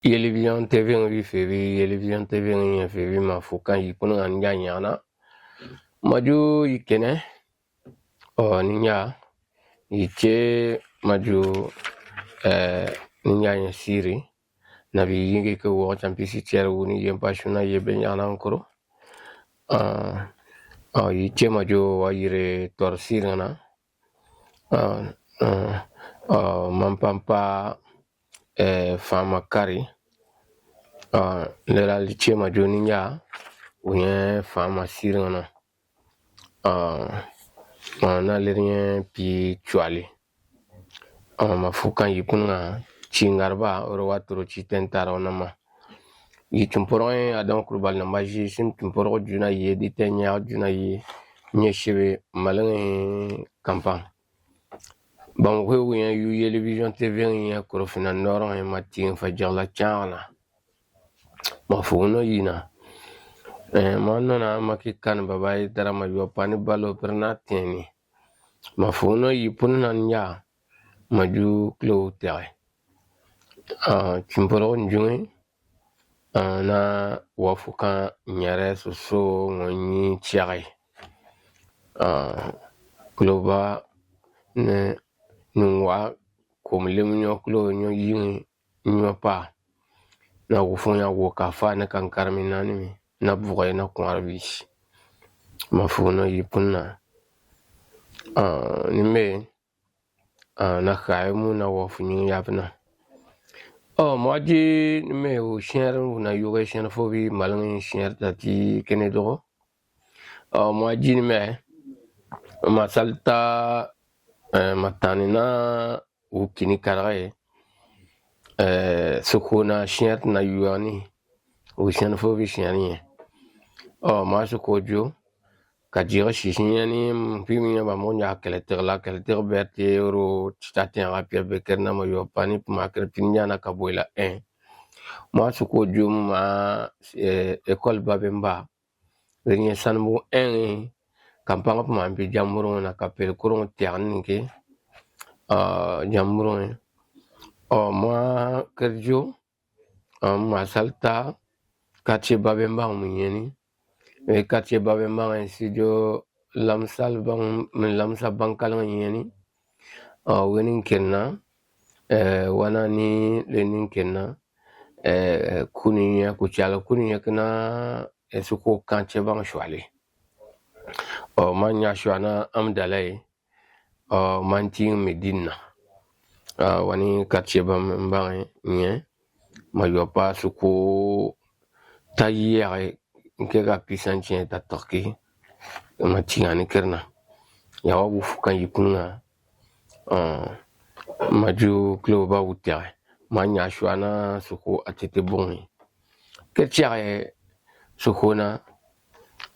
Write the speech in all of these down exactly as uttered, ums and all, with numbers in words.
Yelivizyon T V ŋi wi feebii, Yelivizyon T V ŋi ɲyɛ feebii, ma fwù kan yii puni ŋa niɲjaa ɲyɛge na. Ma jwo yii kɛnɛ, ɔ, niɲjaa, yii cè, ma jwo, ɛɛ, niɲjaa ɲyɛ siiri, na bi yinge ke wogɔ canpisi cɛɛrɛ wuni yempa shuna ye be ɲaga na nkoro. Ɔ, ɔ, yii cè, ma jwo wa yire tɔrɔ siiri ŋa na. Ɔ, ɔ, ɔ, ma mpa mpa, ɛɛ, fànha ma kari. Ɔ, lera li cè, ma jwo niɲjaa, u ɲyɛ fànha ma siiri ŋa na. Ɔ, ɔ, na lire ɲyɛ pi cwɔhɔli. Ɔ, ma fwù kan yii puni ŋa, ci ŋgariba, uru wa tòro ci tɛntara u na ma. Yii cìnmpɔrɔgɔ ɲyɛ Adamu Kurubali na ma zi, si mpìnmpɔrɔgɔ jwo na yii, di tɛ ɲyɛge jwo na yii, ɲyɛ shebe maliŋi kampan. Bamuhe u ɲyɛ yu Yelivizyon T V ŋi ɲyɛ Korofina Nord ŋi, ma tìŋɛ fa jigila caaga na. Ma fwù nɔ yii na. Ɛɛ, ma nɔ na ma ki kani baba yi dara ma yɔ pani balo pere na tɛni. Ma fwù nɔ yii puni na niɲjaa, ma jwo Kile u tɛge. Aa, cìnmpɔrɔgɔ ɲjwuŋi, aa, na wa fwù kan ɲɛrɛ soso ŋɔ nyi cyɛge. Aa, Kile ba ne, ne wa kòmbilemu ɲwɔ Kile ɲwɔ yiŋi ɲwɔ pa. Na wu fwù ɲyɛ wo ka fa ne ka ŋkara mi naani mi, na bwɔgɔ ye na kwɔnrɔ bi. Ma fwù nɔ yii puni na. Aa, ni mbe, aa, na khaye mu na wa fwù ɲiŋi yapi na. Ɔ, ma jyi ni mbe u shɛɛnre u na yoge shɛɛnre fo bi maliŋi shɛɛnre ta ti kene dogo. Ɔ, ma jyi ni mbe, ma sali ta, ɛɛ, ma tani na u kini karage, ɛɛ, soko na shɛɛnre na yuani, u shɛɛnre fo bi shɛɛnre ɲyɛ. Ɔ, ma soko jwo, ka jiige shishi ɲyɛ ni mpii mi ɲyɛ ba mo ɲyɛ kɛlɛtege la, kɛlɛtege bɛrɛ te oro tita tɛnga pya be kɛrɛ na ma yɔ pani puma kɛrɛ pini ɲyɛ na ka boyi la ɛn. Ma soko jwo ma, ɛɛ, école ba be mba. Be ɲyɛ sani bu ɛn, ka mpaŋa puma mpi jamburuŋi na ka pele kuruŋi tɛgɛ ni ke, aa, jamburuŋi. Ɔ, ma kɛrɛ jwo, ɔ, ma sali ta quartier ba be mbaŋi mu ɲyɛ ni. E quartier ba be mbaŋi studio lamsal baŋ, min lamsa baŋ kalaŋi ɲyɛ ni. Ɔ, weni nkena, ɛɛ, wana ni leni nkena, ɛɛ, kuni ɲyɛ ku cala kuni ɲyɛ kina, ɛɛ, soko kan cɛ baŋ shwali. Ɔ, ma ɲya shwa na Amdala ye, ɔ, ma ntiŋi Medine na. Ɔ, wani quartier ba mbaŋi ɲyɛ, ma yɔ pa soko ta yɛge nke ka pisan cɛ ta tɔki, ma tiŋa ni kɛrɛ na. Ya wa bu fukan yi kunŋa, ɔ, ma ju kilo ba wu tɛgɛ, ma ɲya shwa na soko a tete boŋi. Kɛ tiɛgɛ soko na,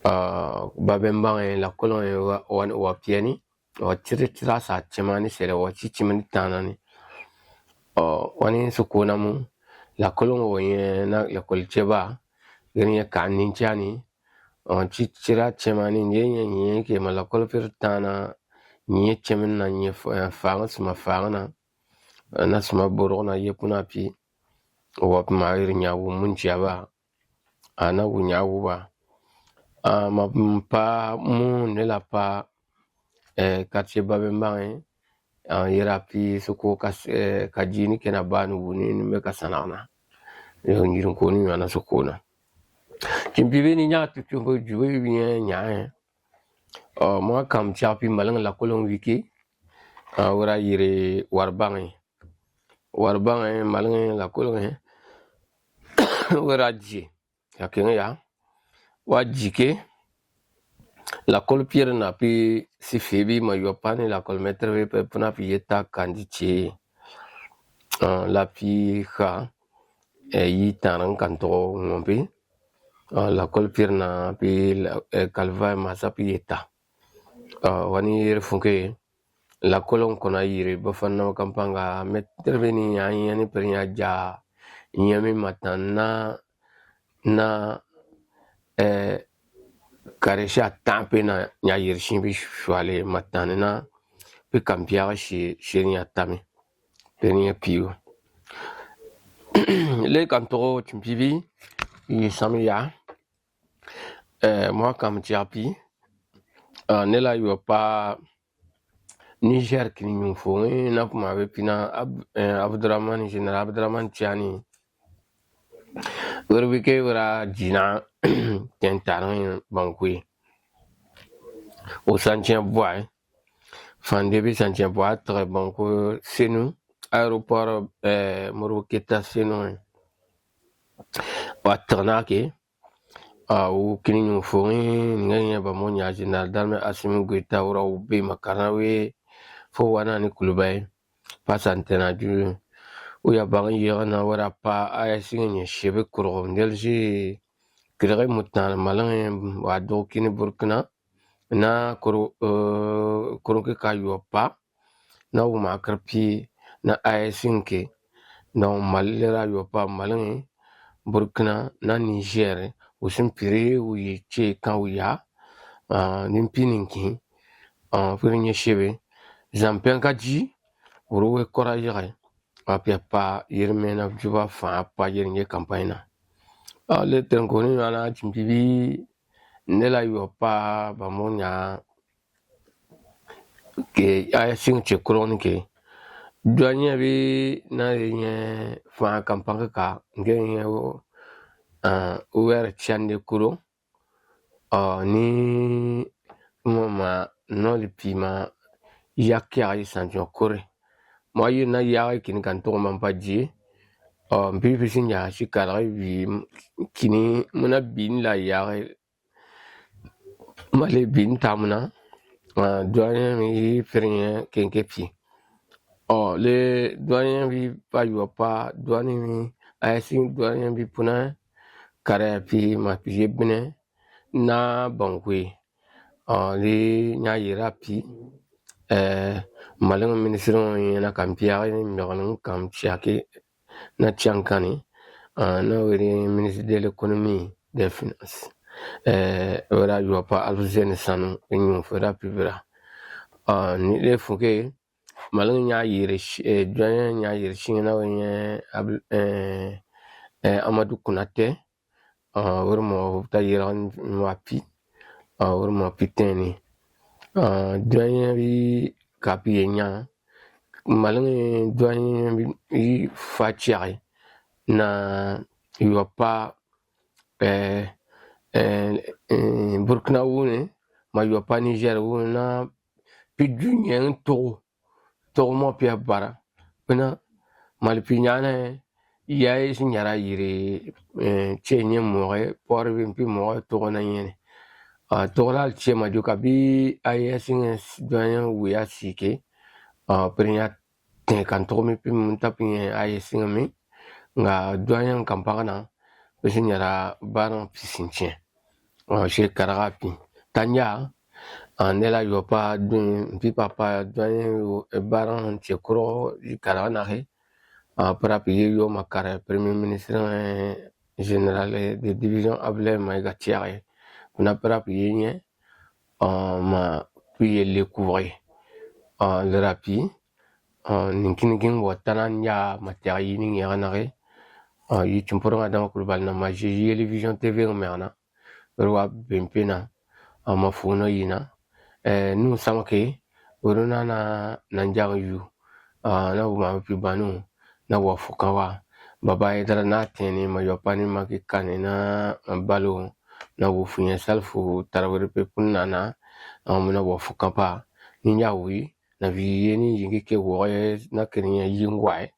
ɔ, ba bɛ mbaŋɛ la kɔlɔŋɛ wa, wa, wa piɛni, ɔ, tiri tira sa cɛmani sɛlɛ wa ci cimani tanani. Ɔ, wani soko na mu, la kɔlɔŋɛ wa ɲɛ na la kɔli cɛba, gani ɲɛ ka nincani, ɔ, ci tira cɛmani, ɲɛ ɲɛ ɲɛ ke ma la kɔli piri tana, ɲɛ cɛmani na ɲɛ fa-, faŋa suma faŋa na, na suma borogo na ye puna pi, wa pi ma yiri ɲa wu mun ciaba, a na wu ɲa wu ba. A ma pa mu ne la pa, eh, quartier ba be mbaŋi, a yira pi soko ka, eh, ka jini kena ba ni wuni ni me ka sanagana. Yo nyirin ko ni ɲana soko na. Kimpi be ni ɲa tu kyombo jube bi ɲa ɲa. Ɔ, ma kam tia pi maliŋi la kolon wiki, a wura yiri waribaŋi. Waribaŋi maliŋi la kolon wura ji. Ya keŋi ya. Wa ji ke, la kol piɛri na pi si febi ma yɔ pani la kol mɛtɛrɛ pe puna pi ye ta kandi ce. Ɔ, la pi kha, eh, yi tanraŋ kan tɔgɔ ŋɔmpi. Ɔ, la kol piɛri na pi la, eh, kalva ma sa pi ye ta. Ɔ, wani yere funke, la kolon kɔnɔ yiri ba fanna kampanga mɛtɛrɛ ni ya, ya ni pere ya ja, ya mi matan na, na, eh, kare sha tan pe na ya yiri shin bi shwale matan na, pe kampiyaga shi, shi ya tami. Pe ni ya piyo. Le kàntugo cìnmpyiibii, yii sanmpe yaha, mu à kàanmucyage pyi, nde l'à lwɔ́ pa Niger kìni ɲùŋufooŋi ná pu maha be pyi na Abdurahmani, Général Abdurahmani Tiani. Uru wi ke, ur'à jyè naha tɛ̀ɛntaanniŋi Bankuyi. U saɲcɛnbwɔhe, fàndeebii saɲcɛnbwɔhe à tîge Bankuyi senu, aéroport, muri u Keta senu i. U à tîge naha ke, u kìni ɲùŋufooŋi ŋge ɲyɛ bà mu ɲyɛ Général d'armée Assimi Goïta, ur'à u bɛ̂ mà kàre ná u e fo wà ná ni Kulubayi. P'a sà ntɛ̀ɛn a jwo u yabage yige na, u à pa A E S ŋi ɲyɛ shèbe kurugo, ndɛlɛsi kìrigii mú taanre màliŋi wà à dùgo kìni Burkina na, kuru kuruŋke k'à lwɔ́ pa na wuu maha kire pyi na A E S ŋi ke. Donc Mali lir'à lwɔ́ pa màliŋi, Burkina ná Niger, wuu sí n‑pyi ri wuu yiye cye e kan wuu yyaha, nimpyi niŋkin, pire ɲyɛ shèbe. Zàmpɛnŋi ká jyè, uru u e kɔr'a yige, maa pi à pa yyere mɛɛ na jwump'à fànha pa yyere ɲje kàmpanɲyi na. Le tèrenŋkwooni ɲwɔhɔ na, cìnmpyiibii, nde l'à lwɔ́ pa bà mu ɲyɛ ke A E S ŋi cye kurugo ni ke, douanier bii ná yi ɲyɛ fànha kàmpanŋke kà ŋge ɲyɛ u wɛrɛ cyande kuro, ni ma ma nɔ li pyi ma yakyaga yi sanjɔ kore. Mu à yiri na yaage kìni kàntugo ma mpa jyè, mpii pi sí n‑jà a cyi karigii wíi kìni mu na bìini l'à yaage. Mali bìini tàmu na, douanier bii pire ɲyɛ kenke pyi. Le douanier bii pa lwɔ́ pa douanier bii, A E S douanier bii puna kàre a pyi mà pi ye bínɛ ná Bankuyi. Li ɲyɛ a yyer'a pyi, màliŋi minisiriŋi ɲyɛ na kàmpyaagii mɛgɛniŋi kàanmucyage na cyaŋkanni, ná u ɲyɛ ministre de l'économie, des finances. Ur'à lwɔ́ pa Alfuseni Sanu, u ɲùŋufeer'à pi bira. Ni le funŋke, màliŋi ɲyɛ a yyére, douanier ɲyɛ a yyére shinŋi na u ɲyɛ Amadu Konate. Uru mú u tayyérege ɲwɔhɔ pyi, uru mú pi tɛ̀ɛn ni. Douanier bii ka pi ye ɲaa, màliŋi douanier bii fa cyage na lwɔ́ pa Burkina wuuni, mà lwɔ́ pa Niger wuuni na pi jwuɲɛɛŋi togo togo mɔ pi à bâra. Pi na Mali pi ɲaha na yaayi sí n‑jà raa yiri cye ɲyɛ mɔge pɔɔre bi mpyi mɔge togo na ɲyɛ ni. Togo l'à li cyêe mà jwo kabii A E S ŋɛ douanier wuyi à sìi ke, pire ɲyɛ a tɛ̀ɛn kàntugo mi pi mú ta pi ɲyɛ A E S ŋɛ mi, ŋka douanier kàmpanŋke na pi sí n‑jà raa bâraŋi pyi siɲcyan. Cye karig'à pyi. Tanja, nde l'à lwɔ́ pa mpii p'à pa douanier bâraŋi cye kurugo yi karigii na ke, pir'à pi yi lwɔ́ mà kàre premier ministre général de division Abdoulaye Maïga cyage. Pi na pir'à pi yi ɲɛ̀, mà pi yi le kwuuge. Lir'à pyi, niŋkin niŋkin wà ta na n‑jà mà tɛ̀gɛ yii niŋgyɛge na ke, yii cìnmpworoŋi Adama Kulibali na, mà zhye Yelli Vision T V ŋi mɛge na, uru u à bɛ̂ mpe na, mà fwù nɔ yii na. Nuŋi Samake, uru na na nàɲjaŋi yu, ná wuu maha u pyi banuu, ná wuu à fwù kan u á. Baba Haidara ná a tɛ̀ɛn ni, mà lwɔ́ pa ni, mà ki kani ná Balo, ná wuu fwù ɲyɛ Salifu Tarawele pe puni na na, mu na wuu à fwù kan pa. Niɲjaa wuu yi, na vi yeni yingi ke woge na kiri ɲyɛ yi ŋgwae.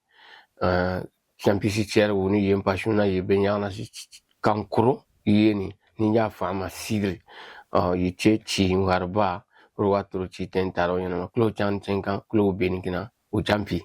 Champisi cɛɛri wuuni yeni pa shu na yi be ɲaga na si kankuro yeni niɲjaa fànha mà siidiri. Yi cye cii ŋgariba, uru wa turu cii tɛn taro ɲɛnama kulo can tɛn kan kulo beni kina u champi.